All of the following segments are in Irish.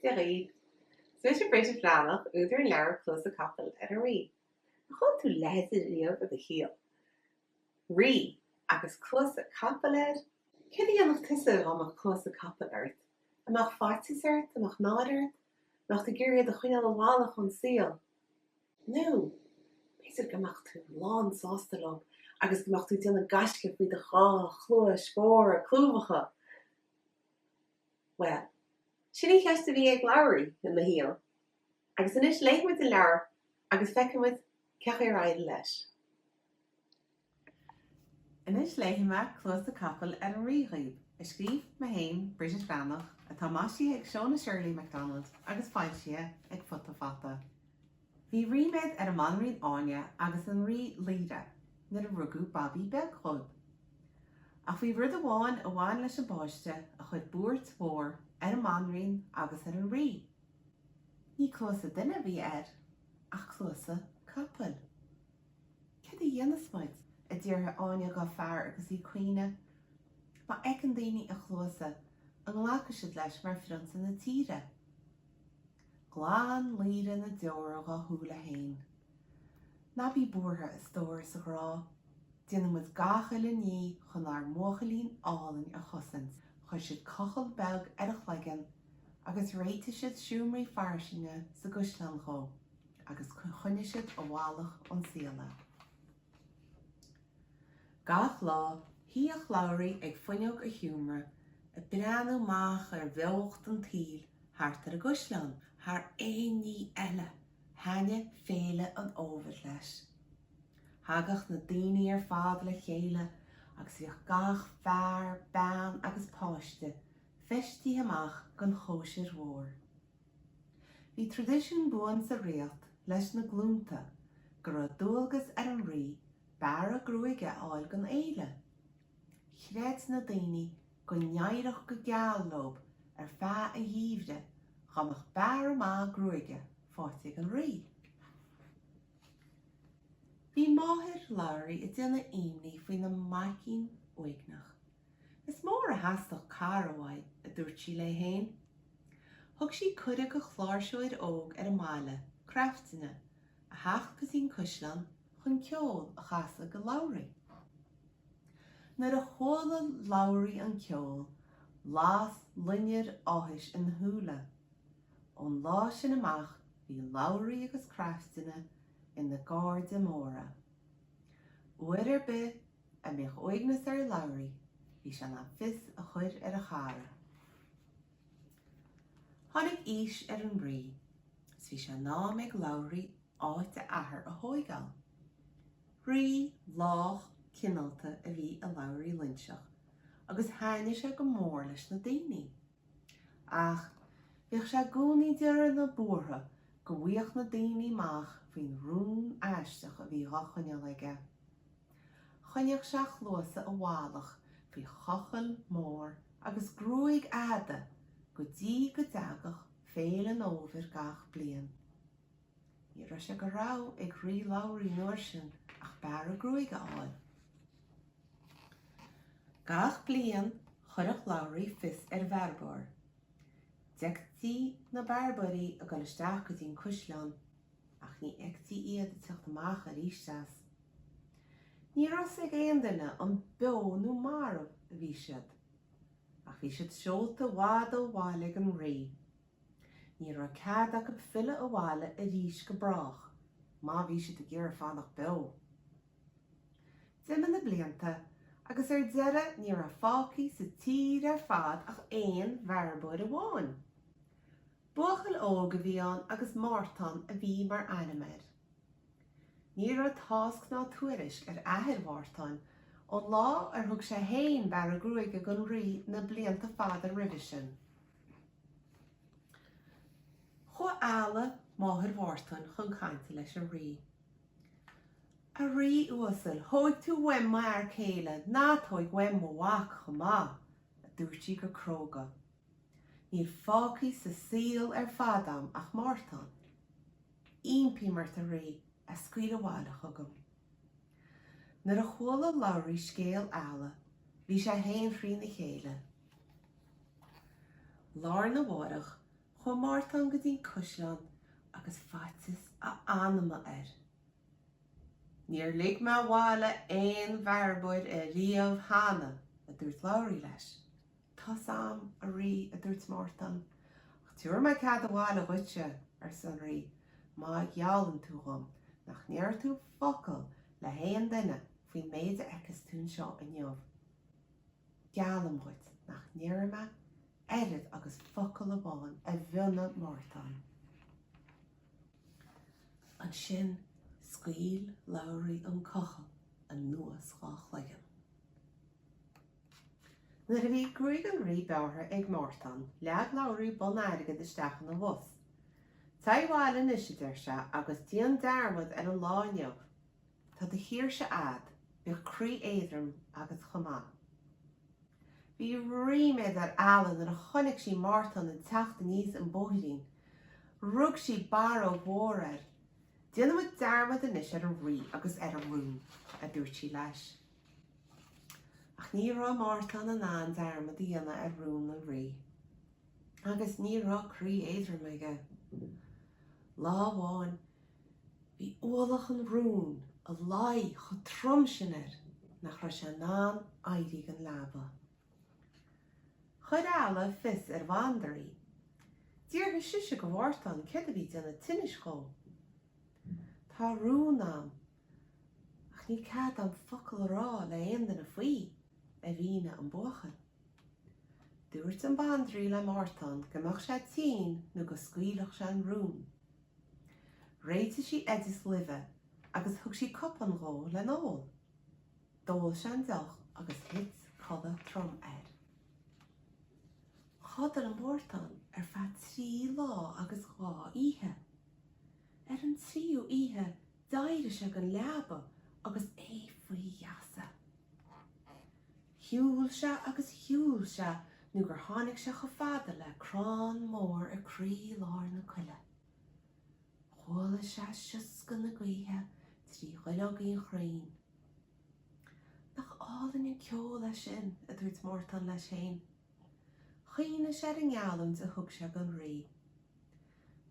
Dia dhaoibh. Is mise Bridget Bhreathnach, údar an leabhair Cluasa Capaill ar an Rí. Ar chuala tú a leithéid riamh i do shaol? Rí agus cluasa capaill air? Céard a dhéanfadh tusa dá mbeadh cluasa capaill ort? An mbeadh faitíos ort? An mbeadh náire ort? An mbeadh tú ag iarraidh iad a choinneáil i bhfolach ón saol? Nó b'fhéidir go mbeadh tú lán sásta leo agus go mbeadh tú ag déanamh gaisce faoi do dhá chluais mhóra clúmhacha? Bhuel, sin í an cheist a bhí ag Labhraí ina shaol. Agus anois léifidh muid an leabhar agus feicfidh muid cén chaoi ar éirigh leis. Anois léifidh mé Cluasa Capaill ar an Rí dhaoibh, a scríobh mé féin, Bridget Bhreathnach, atá maisithe ag Shona Shirley MacDonald agus foilsithe ag Futa Fata. Bhí ríméad ar an mBanríon Áine agus an Rí Laoire nuair a rugadh babaí beag dhóibh. Ach bhí rud amháin a bhain leis an bpáiste a chuir buairt mhór ar an mBanríon agus ar an Rí. Ní cluasa duine a bhí air ach cluasa capaill. Céard a dhéanfas muid? a d'fhiafraigh Áine dhá fear agus í ag caoineadh. Má fheiceann daoine a chluasa, an nglacfaidh siad leis mar phrionsa na tíre? Ghlan Laoire na deora dhá shúile fhéin. Ná bí buartha, a stór is a ghrá. Déanfaidh muid gach uile ní chun ár mbuachaillín álainn a chosaint. Chuir siad cochall beag ar a chloigeann agus réitigh siad seomraí fairsinge sa gcaisleán dhó agus choinnigh siad i bhfolach ón saol é. Gach lá, shuíodh Labhraí ag fuinneog a sheomra, ag breathnú amach ar bheocht an tsaoil thart ar an gcaisleán. Thar aon ní eile, thaitnigh Féile an Fhómhair leis. Thagadh na daoine ar fad le chéile agus bhíodh gach fear, bean agus páiste feistithe amach don chóisir mhór. Bhí traidisiún buan sa ríocht leis na glúnta go raibh dualgas ar an rí bearradh gruaige a fháil don fhéile. Chreid na daoine go n-éireodh go geal leo ar feadh an gheimhridh dá mbeadh bearradh maith gruaige faighte ag an rí. Bhí máthair Labhraí ag déanamh imní faoina maicín uaigneach. Is mór a theastódh cara uaidh, a dúirt sí léi féin. Thug sí cuireadh do chláirseoir óg ar an mbaile, Craiftine, a theacht go dtí an caisleán chun ceol a chasadh do Labhraí. Nuair a chuala Labhraí an ceol, las loinnir áthais ina shúile. Ón lá sin amach bhí Labhraí agus Craiftine ina gcairde móra. Uair ar bith a mbeadh uaigneas ar Labhraí, bhí sé in ann fios a chur ar a chara. Tháinig aois ar an rí is bhí sé in am ag Labhraí áit a athar a thóigeáil. Rí lách cineálta a bhí i Labhraí Loinseach agus thaitnigh sé go mór leis na daoine. Ach bhíodh sé i gcónaí ag déanamh buartha go bhfaigheadh na daoine amach faoin rún aisteach a bhí dhá choinneáil aige. Choinneodh sé a chluasa i bhfolach faoi chochall mór agus gruaig fhada go dtí go dtagadh Féile an Fhómhair gach bliain. Ní raibh sé de rogha ag Rí Labhraí an uair sin ach bearradh gruaige a fháil. Gach bliain chuireadh Labhraí fios ar bhearbóir. D'fheictí na bearbóirí ag dul isteach go dtí an caisleán ach ní fheictí iad ag teacht amach arís as. Ní raibh 'fhios ag aon duine an beo nó marbh a bhí siad, ach bhí siad seolta i bhfad ó bhaile ag an rí. Ní raibh cead acu filleadh abhaile arís go brách, má bhí siad ag iarraidh fanacht beo. D'imigh na blianta, agus ar deireadh ní raibh fágtha sa tír ar fad ach aon bhearbóir amháin. Buachaill óg a bhí ann agus Mártán a bhí mar ainm air. Ní raibh tásc ná tuairisc ar athair Mhártáin ón lá ar thug sé féin bearradh gruaige don rí na blianta fada roimhe sin. Chuaigh Eala, máthair Mhártáin, chun cainte leis an rí. A rí uasail, thóig tú uaim m'fhear céile, ná tóig uaim mo mhac chomh maith, a dúirt sí go cróga. Níl fágtha sa saol ar fad a'm ach Mártán. Impím ort, a Rí, é a scaoileadh abhaile chugam. Nuair a chuala Labhraí scéal Eala, bhí sé féin thrína chéile. Lá arna mháireach, chuaigh. Chuaigh Mártán go dtí an caisleán agus faitíos a anama air. Níor lig mé abhaile aon bhearbóir ariamh cheana, a dúirt Labhraí leis. Tá's a'm, a Rí, a dúirt Mártán, ach tiúrfaidh mé cead abhaile dhuitse, arsa an Rí, má gheallann tú dhom nach ndéarfaidh tú focal le haon duine faoin méid a fheicfeas tú anseo inniu. Geallaim dhuit nach ndéarfaidh mé oiread agus focal amháin, a mhionnaigh Mártán. Ansin scaoil Labhraí an cochall anuas dhá chloigeann. Nuair a bhí gruaig an Rí bearrtha ag Mártán, leag Labhraí bonn airgid isteach ina bhos. Téigh abhaile anois, a deir sé, agus déan dearmad ar an lá inniu. Tá do shaoirse a'd, bíodh croí éadrom agat chomh maith. Bhí ríméad ar Eala nuair a chonaic sí Mártán ag teacht aníos an bóithrín. Rug sí barróg mhór air. Déanfaidh muid dearmad anois ar an rí agus ar a rún, a dúirt sí leis. Ach ní raibh Mártán in ann dearmad a dhéanamh ar rún an rí. Agus ní raibh croí éadrom aige. Lá amháin bhí ualach an rúin ag luí chomh trom sin air nach raibh sé in ann éirí den leaba. Chuir Eala fios ar bhandraoi. D'fhiafraigh sise de Mhártán céard a bhí ag déanamh tinnis dhó. Tá rún a'm, ach ní cead dom focal a rá le aon duine faoi, a mhínigh an buachaill. Dúirt an bandraoi le Mártán go mbeadh sé tinn nó go scaoilfeadh sé an rún. Réitigh sí oideas luibhe agus thug sí cupán dhó lena ól. D'ól sé an deoch agus thit codladh trom air. Chodail Mártán ar feadh trí lá agus dhá oíche. Ar an tríú oíche d'éirigh sé den leaba agus é faoi gheasa. Shiúil sé agus shiúil sé nó gur tháinig sé chomh fada le crann mór i gcroí-lár na coille. Chuala sé sioscadh na gaoithe trí dhuilleogaí an chrainn. Nach álainn an ceol é sin, a dúirt Mártán leis féin. Chuimhnigh sé ar an ngeallúint a thug sé don Rí.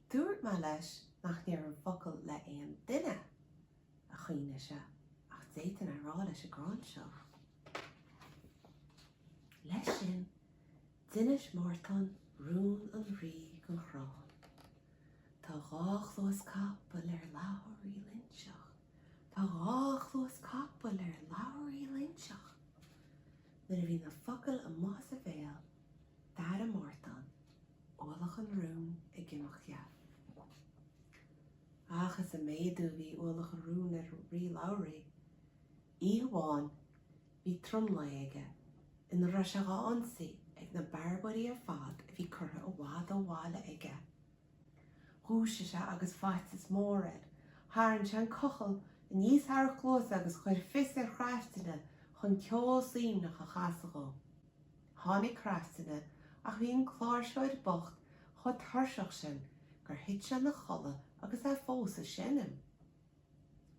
Dúirt mé leis nach ndéarfainn focal le aon duine, a chuimhnigh sé, ach d'fhéadfainn é a rá leis an gcrann seo. Leis sin, d'inis Mártán rún an Rí don chrann. Tá dhá chluas capaill ar Labhraí Loinseach. Tá dhá chluas capaill ar Labhraí Loinseach. Nuair a bhí na focail amuigh as a bhéal, d'airigh Mártán ualach an rúin ag imeacht dhe. Ach is ag méadú a bhí ualach an rúin ar Rí Labhraí. Oíche amháin bhí tromluí aige ina raibh sé dhá ionsaí ag na bearbóirí ar fad a bhí curtha i bhfad ó bhaile aige. Dhúisigh sé agus faitíos mór air. Tharraing sé an cochall aníos thar a chluasa agus chuir fios ar chraifteanna chun ceol suaimhneach a chasadh dhó. Tháinig craftaine ach bhí an cláirseoir bocht chomh tuirseach sin gur thit sé ina chodladh agus é fós ag seinm.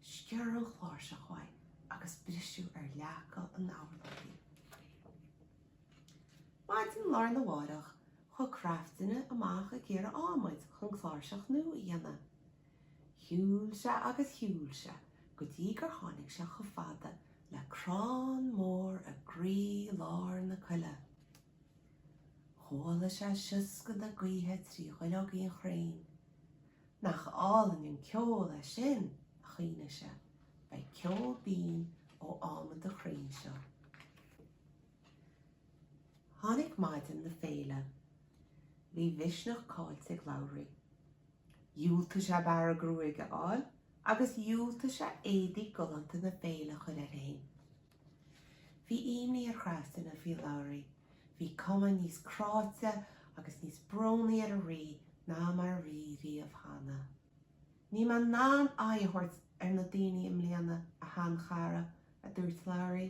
Sciorr an chláirseach uaidh agus briseadh ar leaca an urláir í. Maidin lá arna mháireach chuaigh craftaine amach ag iarraidh adhmaid chun cláirseach nua a dhéanamh. Shiúil sé agus shiúil sé go dtí gur tháinig sé chomh fada le crann mór i gcroí lár na coille. Chuala sé sioscadh na gaoithe trí dhuilleogaí an chrainn. Nach álainn an ceol é sin, a chuimhnigh sé, beidh ceol binn ó adhmad an chrainn seo. Tháinig maidin na féile. Bhí misneach caillte ag Labhraí. Dhiúltaigh sé bearradh gruaige a fháil agus dhiúltaigh sé éadaí galánta na féile a chur air féin. Bhí imní ar chraftaine faoi Labhraí. Bhí cuma níos cráite agus níos brónaí ar an rí ná mar a bhí riamh cheana. Níl mé in ann aghaidh a thabhairt ar na daoine i mbliana, a sheanchara, a dúirt Labhraí.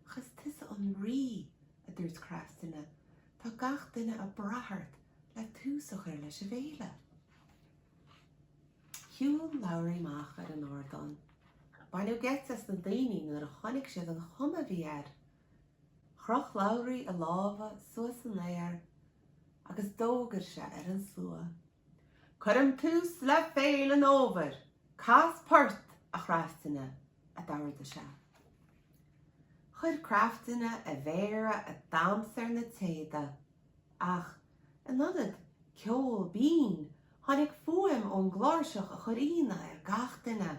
Ach is tusa an rí, a dúirt craftaine, tá gach duine ag brath ort le tús a chur leis an bhféile. Shiúil Labhraí amach ar an ardán. Baineadh geit as na daoine nuair a chonaic siad an chuma a bhí air. Chroch Labhraí a lámha suas san aer. Agus d'fhógair sé ar an slua, Cuirim tús le Féile an Fhómhair! Cas port, a chraifteanna! a d'ordaigh sé. Chuir craftanna a mhéara ag damhsa ar na téada, ach in ionad ceol binn, tháinig fuaim ón gcláirseach a chuir ionadh ar gach duine.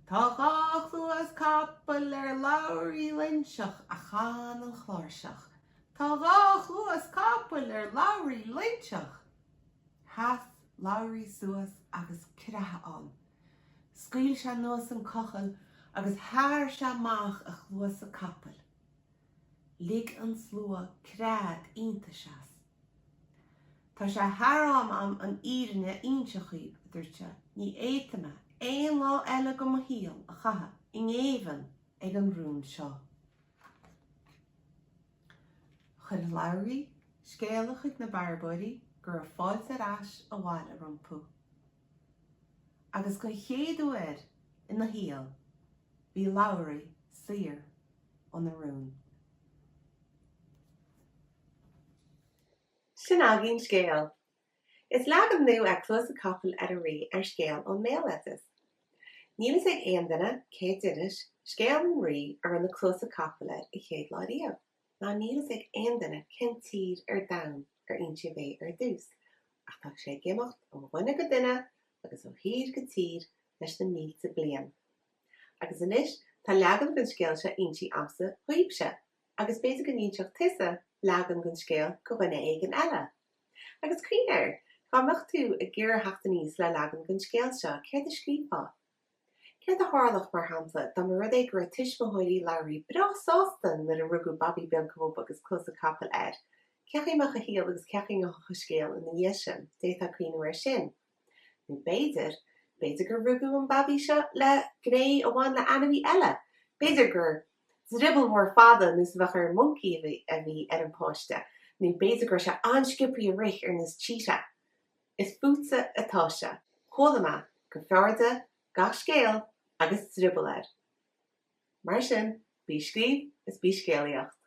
Tá dhá chluas capaill ar Labhraí Loinseach, a chan an chláirseach. Tá dhá chluas capaill ar Labhraí Loinseach! Sheas Labhraí suas agus creathadh ann. Scaoil sé anuas an cochall agus shearr sé amach a chluasa capaill. Lig an slua creat iontais as. Tá sé thar am a'm an fhírinne a inse dhaoib, a dúirt sé, ní fhéadfaidh mé aon lá eile de mo shaol a chaitheamh i ngéibheann ag an rún seo. Chuir Labhraí scéala chuig na bearbóirí go raibh fáilte ar ais abhaile rompu. Agus den chéad uair ina shaol bhí Labhraí saor óna rún. Sin againn scéal. Is leagan nua é Cluasa Capaill ar an Rí ar scéal ón mbéaloideas. Níl fhios ag aon duine cé a d'inis scéal an rí a raibh na cluasa capaill air an chéad lá riamh, ná níl fhios ag aon duine cén tír ar domhan ar insíodh é ar dtús, ach tá sé ag imeacht ó dhuine go duine agus ó thír go tír leis na mílte bliain. Agus anois tá leagan den scéal seo insithe a'msa dhaoibhse, agus b'fhéidir go n-inseodh tusa leagan den scéal go dhuine éigin eile. Agus cuimhnigh air, dá mbeadh tú ag iarraidh theacht aníos le leagan den scéal seo, céard a scríobhfá? Céard a tharlódh, mar shampla, dá mba rud é go raibh tuismitheoirí Labhraí breá sásta nuair a rugadh babaí beag dhóibh agus cluasa capaill air? Cén chaoi a mbeadh a shaol agus cén chaoi a ngabhfadh a scéal ina dhiaidh sin? D'fhéadfá cuimhniú air sin. Nó b'fhéidir, b'fhéidir gur rugadh an babaí seo le gné a bhain le ainmhí eile. B'fhéidir gur drioball mór fada nós a bheadh ar moncaí a bhí ar an bpáiste, nó b'fhéidir go raibh sé an-sciobthaí ag rith ar nós cheetah. Is fútsa atá sé. Chuala mé gur fearrde gach scéal agus drioball air. Mar sin, bí ag scríobh is bí ag scéalaíocht.